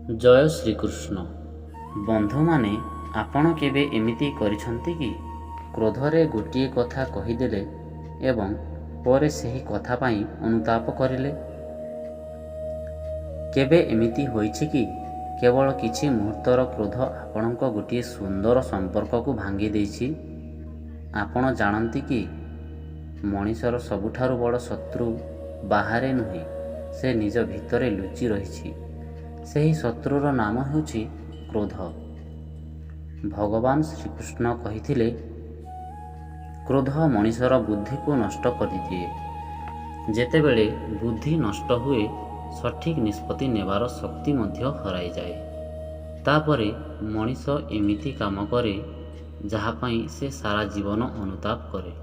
ଜୟ ଶ୍ରୀକୃଷ୍ଣ। ବନ୍ଧୁମାନେ, ଆପଣ କେବେ ଏମିତି କରିଛନ୍ତି କି, କ୍ରୋଧରେ ଗୋଟିଏ କଥା କହିଦେଲେ ଏବଂ ପରେ ସେହି କଥା ପାଇଁ ଅନୁତାପ କରିଲେ? କେବେ ଏମିତି ହୋଇଛି କି, କେବଳ କିଛି ମୁହୂର୍ତ୍ତର କ୍ରୋଧ ଆପଣଙ୍କ ଗୋଟିଏ ସୁନ୍ଦର ସମ୍ପର୍କକୁ ଭାଙ୍ଗି ଦେଇଛି? ଆପଣ ଜାଣନ୍ତି କି, ମଣିଷର ସବୁଠାରୁ ବଡ଼ ଶତ୍ରୁ ବାହାରେ ନୁହେଁ, ସେ ନିଜ ଭିତରେ ଲୁଚି ରହିଛି। ସେହି ଶତ୍ରୁର ନାମ ହେଉଛି କ୍ରୋଧ। ଭଗବାନ ଶ୍ରୀକୃଷ୍ଣ କହିଥିଲେ, କ୍ରୋଧ ମଣିଷର ବୁଦ୍ଧିକୁ ନଷ୍ଟ କରିଦିଏ। ଯେତେବେଳେ ବୁଦ୍ଧି ନଷ୍ଟ ହୁଏ, ସଠିକ୍ ନିଷ୍ପତ୍ତି ନେବାର ଶକ୍ତି ମଧ୍ୟ ହରାଇଯାଏ। ତାପରେ ମଣିଷ ଏମିତି କାମ କରେ, ଯାହା ପାଇଁ ସେ ସାରା ଜୀବନ ଅନୁତାପ କରେ।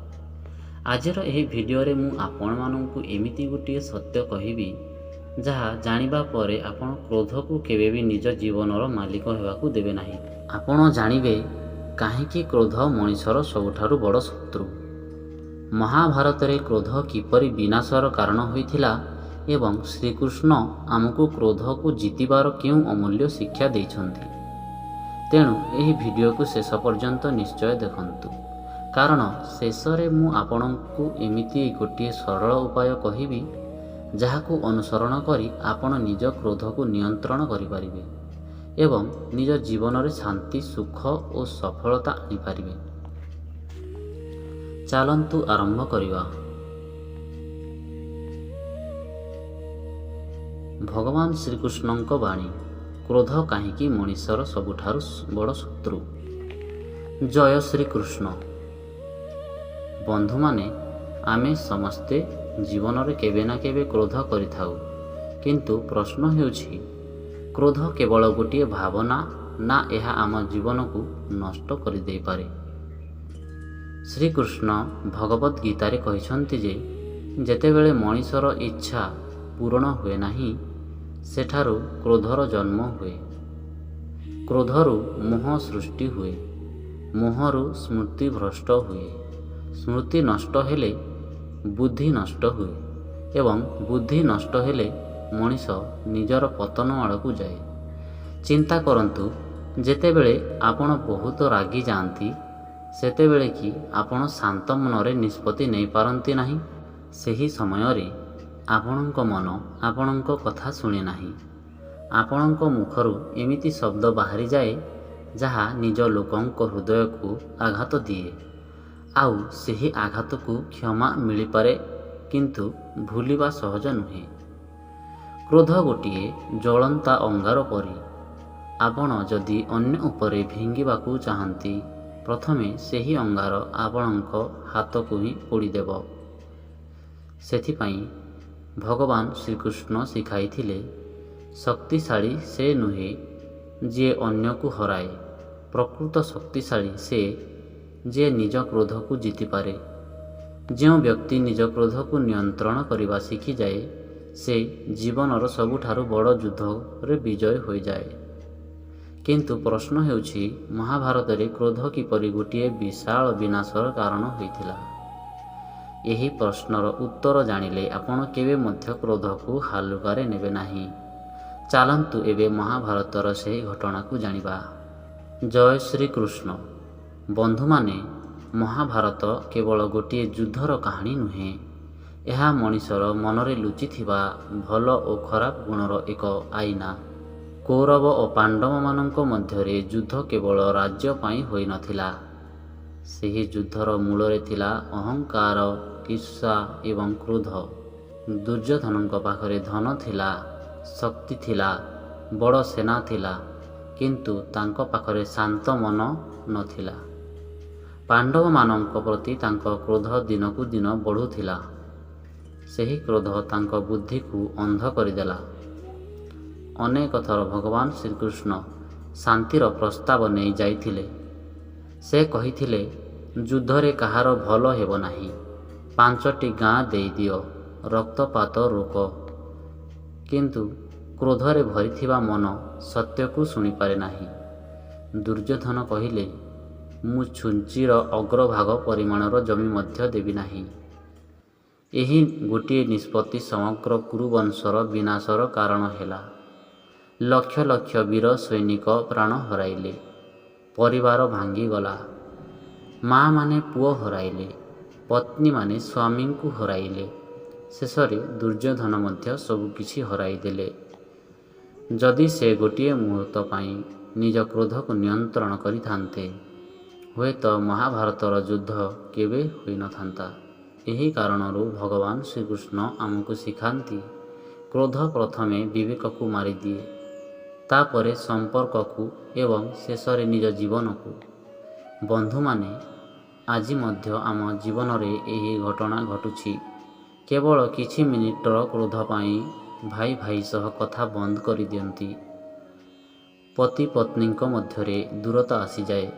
ଆଜିର ଏହି ଭିଡ଼ିଓରେ ମୁଁ ଆପଣମାନଙ୍କୁ ଏମିତି ଗୋଟିଏ ସତ୍ୟ କହିବି, ଯାହା ଜାଣିବା ପରେ ଆପଣ କ୍ରୋଧକୁ କେବେ ବି ନିଜ ଜୀବନର ମାଲିକ ହେବାକୁ ଦେବେ ନାହିଁ। ଆପଣ ଜାଣିବେ କାହିଁକି କ୍ରୋଧ ମଣିଷର ସବୁଠାରୁ ବଡ଼ ଶତ୍ରୁ, ମହାଭାରତରେ କ୍ରୋଧ କିପରି ବିନାଶର କାରଣ ହୋଇଥିଲା ଏବଂ ଶ୍ରୀକୃଷ୍ଣ ଆମକୁ କ୍ରୋଧକୁ ଜିତିବାର କେଉଁ ଅମୂଲ୍ୟ ଶିକ୍ଷା ଦେଇଛନ୍ତି। ତେଣୁ ଏହି ଭିଡ଼ିଓକୁ ଶେଷ ପର୍ଯ୍ୟନ୍ତ ନିଶ୍ଚୟ ଦେଖନ୍ତୁ, କାରଣ ଶେଷରେ ମୁଁ ଆପଣଙ୍କୁ ଏମିତି ଗୋଟିଏ ସରଳ ଉପାୟ କହିବି, ଯାହାକୁ ଅନୁସରଣ କରି ଆପଣ ନିଜ କ୍ରୋଧକୁ ନିୟନ୍ତ୍ରଣ କରିପାରିବେ ଏବଂ ନିଜ ଜୀବନରେ ଶାନ୍ତି, ସୁଖ ଓ ସଫଳତା ଆଣିପାରିବେ। ଚାଲନ୍ତୁ ଆରମ୍ଭ କରିବା। ଭଗବାନ ଶ୍ରୀକୃଷ୍ଣଙ୍କ ବାଣୀ, କ୍ରୋଧ କାହିଁକି ମଣିଷର ସବୁଠାରୁ ବଡ଼ ଶତ୍ରୁ? ଜୟ ଶ୍ରୀକୃଷ୍ଣ। ବନ୍ଧୁମାନେ, ଆମେ ସମସ୍ତେ ଜୀବନରେ କେବେ ନା କେବେ କ୍ରୋଧ କରିଥାଉ। କିନ୍ତୁ ପ୍ରଶ୍ନ ହେଉଛି, କ୍ରୋଧ କେବଳ ଗୋଟିଏ ଭାବନା ନା ଏହା ଆମ ଜୀବନକୁ ନଷ୍ଟ କରିଦେଇପାରେ? ଶ୍ରୀକୃଷ୍ଣ ଭଗବତ ଗୀତାରେ କହିଛନ୍ତି ଯେ ଯେତେବେଳେ ମଣିଷର ଇଚ୍ଛା ପୂରଣ ହୁଏ ନାହିଁ, ସେଠାରୁ କ୍ରୋଧର ଜନ୍ମ ହୁଏ। କ୍ରୋଧରୁ ମୋହ ସୃଷ୍ଟି ହୁଏ, ମୋହରୁ ସ୍ମୃତି ଭ୍ରଷ୍ଟ ହୁଏ, ସ୍ମୃତି ନଷ୍ଟ ହେଲେ ବୁଦ୍ଧି ନଷ୍ଟ ହୁଏ ଏବଂ ବୁଦ୍ଧି ନଷ୍ଟ ହେଲେ ମଣିଷ ନିଜର ପତନ ଆଡ଼କୁ ଯାଏ। ଚିନ୍ତା କରନ୍ତୁ, ଯେତେବେଳେ ଆପଣ ବହୁତ ରାଗି ଯାଆନ୍ତି, ସେତେବେଳେ କି ଆପଣ ଶାନ୍ତ ମନରେ ନିଷ୍ପତ୍ତି ନେଇପାରନ୍ତି ନାହିଁ? ସେହି ସମୟରେ ଆପଣଙ୍କ ମନ ଆପଣଙ୍କ କଥା ଶୁଣେ ନାହିଁ। ଆପଣଙ୍କ ମୁଖରୁ ଏମିତି ଶବ୍ଦ ବାହାରିଯାଏ, ଯାହା ନିଜ ଲୋକଙ୍କ ହୃଦୟକୁ ଆଘାତ ଦିଏ। ଆଉ ସେହି ଆଘାତକୁ କ୍ଷମା ମିଳିପାରେ, କିନ୍ତୁ ଭୁଲିବା ସହଜ ନୁହେଁ। କ୍ରୋଧ ଗୋଟିଏ ଜଳନ୍ତା ଅଙ୍ଗାର ପରି। ଆପଣ ଯଦି ଅନ୍ୟ ଉପରେ ଫିଙ୍ଗିବାକୁ ଚାହାନ୍ତି, ପ୍ରଥମେ ସେହି ଅଙ୍ଗାର ଆପଣଙ୍କ ହାତକୁ ହିଁ ପୋଡ଼ିଦେବ। ସେଥିପାଇଁ ଭଗବାନ ଶ୍ରୀକୃଷ୍ଣ ଶିଖାଇଥିଲେ, ଶକ୍ତିଶାଳୀ ସେ ନୁହେଁ ଯିଏ ଅନ୍ୟକୁ ହରାଏ, ପ୍ରକୃତ ଶକ୍ତିଶାଳୀ ସେ ଯିଏ ନିଜ କ୍ରୋଧକୁ ଜିତିପାରେ। ଯେଉଁ ବ୍ୟକ୍ତି ନିଜ କ୍ରୋଧକୁ ନିୟନ୍ତ୍ରଣ କରିବା ଶିଖିଯାଏ, ସେ ଜୀବନର ସବୁଠାରୁ ବଡ଼ ଯୁଦ୍ଧରେ ବିଜୟ ହୋଇଯାଏ। କିନ୍ତୁ ପ୍ରଶ୍ନ ହେଉଛି, ମହାଭାରତରେ କ୍ରୋଧ କିପରି ଗୋଟିଏ ବିଶାଳ ବିନାଶର କାରଣ ହୋଇଥିଲା? ଏହି ପ୍ରଶ୍ନର ଉତ୍ତର ଜାଣିଲେ ଆପଣ କେବେ ମଧ୍ୟ କ୍ରୋଧକୁ ହାଲୁକାରେ ନେବେ ନାହିଁ। ଚାଲନ୍ତୁ ଏବେ ମହାଭାରତର ସେହି ଘଟଣାକୁ ଜାଣିବା। ଜୟ ଶ୍ରୀକୃଷ୍ଣ। ବନ୍ଧୁମାନେ, ମହାଭାରତ କେବଳ ଗୋଟିଏ ଯୁଦ୍ଧର କାହାଣୀ ନୁହେଁ, ଏହା ମଣିଷର ମନରେ ଲୁଚିଥିବା ଭଲ ଓ ଖରାପ ଗୁଣର ଏକ ଆଇନା। କୌରବ ଓ ପାଣ୍ଡବମାନଙ୍କ ମଧ୍ୟରେ ଯୁଦ୍ଧ କେବଳ ରାଜ୍ୟ ପାଇଁ ହୋଇନଥିଲା। ସେହି ଯୁଦ୍ଧର ମୂଳରେ ଥିଲା ଅହଙ୍କାର, ଈର୍ଷା ଏବଂ କ୍ରୋଧ। ଦୁର୍ଯ୍ୟୋଧନଙ୍କ ପାଖରେ ଧନ ଥିଲା, ଶକ୍ତି ଥିଲା, ବଡ଼ ସେନା ଥିଲା, କିନ୍ତୁ ତାଙ୍କ ପାଖରେ ଶାନ୍ତ ମନ ନଥିଲା। ପାଣ୍ଡବମାନଙ୍କ ପ୍ରତି ତାଙ୍କ କ୍ରୋଧ ଦିନକୁ ଦିନ ବଢ଼ୁଥିଲା। ସେହି କ୍ରୋଧ ତାଙ୍କ ବୁଦ୍ଧିକୁ ଅନ୍ଧ କରିଦେଲା। ଅନେକ ଥର ଭଗବାନ ଶ୍ରୀକୃଷ୍ଣ ଶାନ୍ତିର ପ୍ରସ୍ତାବ ନେଇ ଯାଇଥିଲେ। ସେ କହିଥିଲେ, ଯୁଦ୍ଧରେ କାହାର ଭଲ ହେବ ନାହିଁ, 5ଟି ଗାଁ ଦେଇଦିଅ, ରକ୍ତପାତ ରୋକ। କିନ୍ତୁ କ୍ରୋଧରେ ଭରିଥିବା ମନ ସତ୍ୟକୁ ଶୁଣିପାରେ ନାହିଁ। ଦୁର୍ଯ୍ୟୋଧନ କହିଲେ, ମୁଁ ଛୁଞ୍ଚିର ଅଗ୍ରଭାଗ ପରିମାଣର ଜମି ମଧ୍ୟ ଦେବି ନାହିଁ। ଏହି ଗୋଟିଏ ନିଷ୍ପତ୍ତି ସମଗ୍ର କୁରୁବଂଶର ବିନାଶର କାରଣ ହେଲା। ଲକ୍ଷ ଲକ୍ଷ ବୀର ସୈନିକ ପ୍ରାଣ ହରାଇଲେ। ପରିବାର ଭାଙ୍ଗିଗଲା। ମାଆମାନେ ପୁଅ ହରାଇଲେ, ପତ୍ନୀମାନେ ସ୍ୱାମୀଙ୍କୁ ହରାଇଲେ। ଶେଷରେ ଦୁର୍ଯ୍ୟୋଧନ ମଧ୍ୟ ସବୁକିଛି ହରାଇଦେଲେ। ଯଦି ସେ ଗୋଟିଏ ମୁହୂର୍ତ୍ତ ପାଇଁ ନିଜ କ୍ରୋଧକୁ ନିୟନ୍ତ୍ରଣ କରିଥାନ୍ତେ, ହୁଏତ ମହାଭାରତର ଯୁଦ୍ଧ କେବେ ହୋଇନଥାନ୍ତା। ଏହି କାରଣରୁ ଭଗବାନ ଶ୍ରୀକୃଷ୍ଣ ଆମକୁ ଶିଖାନ୍ତି, କ୍ରୋଧ ପ୍ରଥମେ ବିବେକକୁ ମାରିଦିଏ, ତାପରେ ସମ୍ପର୍କକୁ ଏବଂ ଶେଷରେ ନିଜ ଜୀବନକୁ। ବନ୍ଧୁମାନେ, ଆଜି ମଧ୍ୟ ଆମ ଜୀବନରେ ଏହି ଘଟଣା ଘଟୁଛି। କେବଳ କିଛି ମିନିଟର କ୍ରୋଧ ପାଇଁ ଭାଇ ଭାଇ ସହ କଥା ବନ୍ଦ କରିଦିଅନ୍ତି। ପତି ପତ୍ନୀଙ୍କ ମଧ୍ୟରେ ଦୂରତା ଆସିଯାଏ,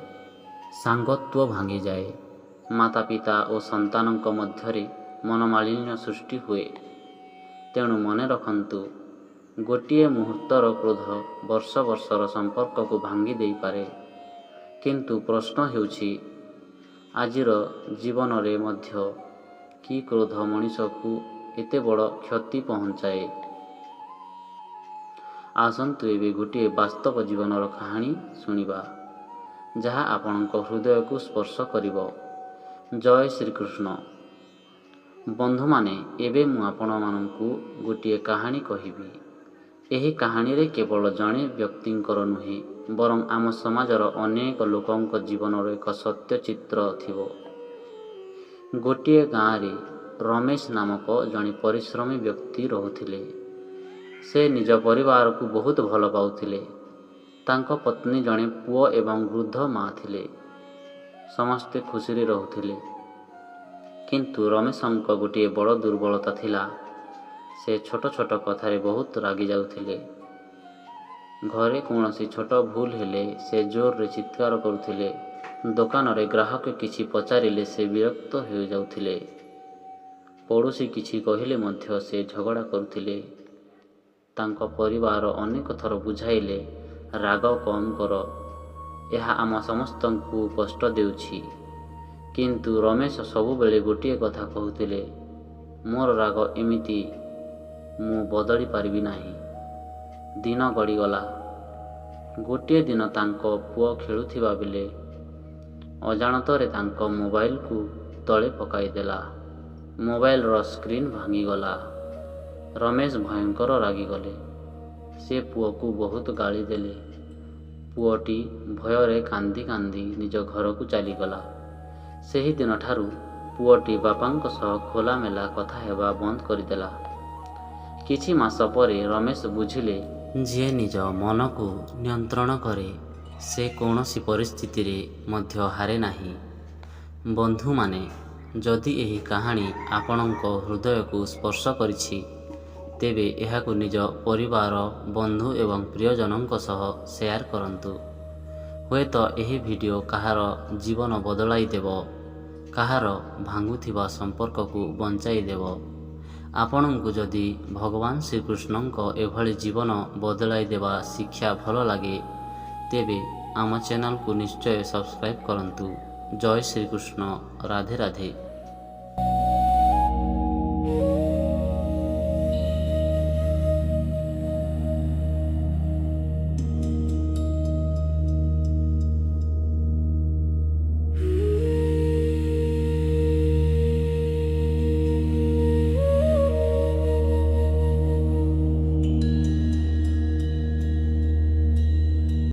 ସାଙ୍ଗତ୍ୱ ଭାଙ୍ଗିଯାଏ। ମାତା ପିତା ଓ ସନ୍ତାନଙ୍କ ମଧ୍ୟରେ ମନୋମାଳିନ୍ୟ ସୃଷ୍ଟି ହୁଏ। ତେଣୁ ମନେ ରଖନ୍ତୁ, ଗୋଟିଏ ମୁହୂର୍ତ୍ତର କ୍ରୋଧ ବର୍ଷ ବର୍ଷର ସମ୍ପର୍କକୁ ଭାଙ୍ଗି ଦେଇପାରେ। କିନ୍ତୁ ପ୍ରଶ୍ନ ହେଉଛି, ଆଜିର ଜୀବନରେ ମଧ୍ୟ କି କ୍ରୋଧ ମଣିଷକୁ ଏତେ ବଡ଼ କ୍ଷତି ପହଞ୍ଚାଏ? ଆସନ୍ତୁ ଏବେ ଗୋଟିଏ ବାସ୍ତବ ଜୀବନର କାହାଣୀ ଶୁଣିବା, ଯାହା ଆପଣଙ୍କ ହୃଦୟକୁ ସ୍ପର୍ଶ କରିବ। ଜୟ ଶ୍ରୀକୃଷ୍ଣ। ବନ୍ଧୁମାନେ, ଏବେ ମୁଁ ଆପଣମାନଙ୍କୁ ଗୋଟିଏ କାହାଣୀ କହିବି। ଏହି କାହାଣୀରେ କେବଳ ଜଣେ ବ୍ୟକ୍ତିଙ୍କର ନୁହେଁ, ବରଂ ଆମ ସମାଜର ଅନେକ ଲୋକଙ୍କ ଜୀବନର ଏକ ସତ୍ୟ ଚିତ୍ର ଥିବ। ଗୋଟିଏ ଗାଁରେ ରମେଶ ନାମକ ଜଣେ ପରିଶ୍ରମୀ ବ୍ୟକ୍ତି ରହୁଥିଲେ। ସେ ନିଜ ପରିବାରକୁ ବହୁତ ଭଲ ପାଉଥିଲେ। ତାଙ୍କ ପତ୍ନୀ, ଜଣେ ପୁଅ ଏବଂ ବୃଦ୍ଧ ମା ଥିଲେ। ସମସ୍ତେ ଖୁସିରେ ରହୁଥିଲେ। କିନ୍ତୁ ରମେଶଙ୍କ ଗୋଟିଏ ବଡ଼ ଦୁର୍ବଳତା ଥିଲା। ସେ ଛୋଟ ଛୋଟ କଥାରେ ବହୁତ ରାଗିଯାଉଥିଲେ। ଘରେ କୌଣସି ଛୋଟ ଭୁଲ ହେଲେ ସେ ଜୋରରେ ଚିତ୍କାର କରୁଥିଲେ। ଦୋକାନରେ ଗ୍ରାହକ କିଛି ପଚାରିଲେ ସେ ବିରକ୍ତ ହୋଇଯାଉଥିଲେ। ପଡ଼ୋଶୀ କିଛି କହିଲେ ମଧ୍ୟ ସେ ଝଗଡ଼ା କରୁଥିଲେ। ତାଙ୍କ ପରିବାର ଅନେକ ଥର ବୁଝାଇଲେ, ରାଗ କମ୍ କର, ଏହା ଆମ ସମସ୍ତଙ୍କୁ କଷ୍ଟ ଦେଉଛି। କିନ୍ତୁ ରମେଶ ସବୁବେଳେ ଗୋଟିଏ କଥା କହୁଥିଲେ, ମୋର ରାଗ ଏମିତି, ମୁଁ ବଦଳି ପାରିବି ନାହିଁ। ଦିନ ଗଡ଼ିଗଲା। ଗୋଟିଏ ଦିନ ତାଙ୍କ ପୁଅ ଖେଳୁଥିବା ବେଳେ ଅଜାଣତରେ ତାଙ୍କ ମୋବାଇଲକୁ ତଳେ ପକାଇଦେଲା। ମୋବାଇଲର ସ୍କ୍ରିନ୍ ଭାଙ୍ଗିଗଲା। ରମେଶ ଭୟଙ୍କର ରାଗିଗଲେ। ସେ ପୁଅକୁ ବହୁତ ଗାଳି ଦେଲେ। ପୁଅଟି ଭୟରେ କାନ୍ଦି କାନ୍ଦି ନିଜ ଘରକୁ ଚାଲିଗଲା। ସେହିଦିନଠାରୁ ପୁଅଟି ବାପାଙ୍କ ସହ ଖୋଲାମେଲା କଥା ହେବା ବନ୍ଦ କରିଦେଲା। କିଛି ମାସ ପରେ ରମେଶ ବୁଝିଲେ, ଯିଏ ନିଜ ମନକୁ ନିୟନ୍ତ୍ରଣ କରେ, ସେ କୌଣସି ପରିସ୍ଥିତିରେ ମଧ୍ୟ ହାରେ ନାହିଁ। ବନ୍ଧୁମାନେ, ଯଦି ଏହି କାହାଣୀ ଆପଣଙ୍କ ହୃଦୟକୁ ସ୍ପର୍ଶ କରିଛି, ତେବେ ଏହାକୁ ନିଜ ପରିବାର, ବନ୍ଧୁ ଏବଂ ପ୍ରିୟଜନଙ୍କ ସହ ସେୟାର କରନ୍ତୁ। ହୁଏତ ଏହି ଭିଡ଼ିଓ କାହାର ଜୀବନ ବଦଳାଇ ଦେବ, କାହାର ଭାଙ୍ଗୁଥିବା ସମ୍ପର୍କକୁ ବଞ୍ଚାଇ ଦେବ। ଆପଣଙ୍କୁ ଯଦି ଭଗବାନ ଶ୍ରୀକୃଷ୍ଣଙ୍କ ଏଭଳି ଜୀବନ ବଦଳାଇ ଦେବା ଶିକ୍ଷା ଭଲ ଲାଗେ, ତେବେ ଆମ ଚ୍ୟାନେଲକୁ ନିଶ୍ଚୟ ସବସ୍କ୍ରାଇବ୍ କରନ୍ତୁ। ଜୟ ଶ୍ରୀକୃଷ୍ଣ, ରାଧେ ରାଧେ।